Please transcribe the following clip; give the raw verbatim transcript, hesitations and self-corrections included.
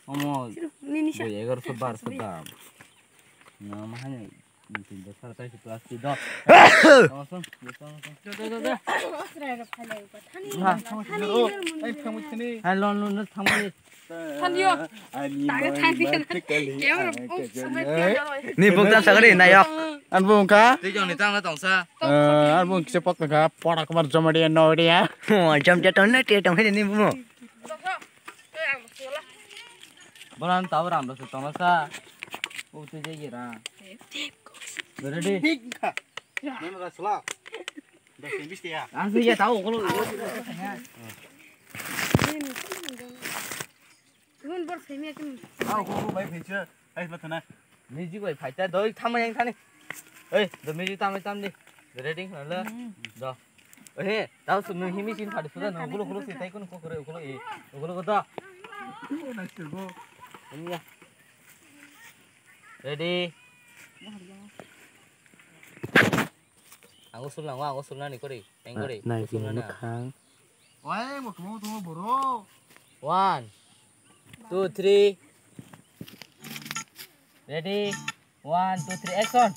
Omo, Nini sa. Bui egaroso barso dam. Na, ma hani, tin dos sara taisi plastic do. Omo son, omo son, omo son. Osra ro phale ko. Thani, Ha. Thani, Thani, Thani. Hai, lon, lon, lon, thangmani. Thani yo. Taga thani. Camera, oh, sampai tiada. Ni bukta sagari, nayok. An bung ka? Tei jong ni tang na tong sa. Eh, an bung kisa pok ka, pora kamar jomadi no dia. Oh, jom dia tong na, dia tong hai ni bung. Bolan tau ram dos tong sa. U tu je gira. Ready? Thik ka. Mem ra sala. Das ni bisti ya. Asli ya tau ko. Gun bor semi akin. Au ko bai phincha. Ai patana. Music bai phaita doi thamma yang thani. Ei, do music tamai tamdi. Ready khna le. Do. Ohe, tau su nung himi sin phadi suda nung gulo gulo se tai kun ko kore gulo e. Gulo ko do. Nice to go. Nya. Ready. Aku sul nang, aku sul nani kori. Teng kori. Nai aku sul nani. Wai, mo tumo tumo boro. One, two, three. Ready? One, two, three, action!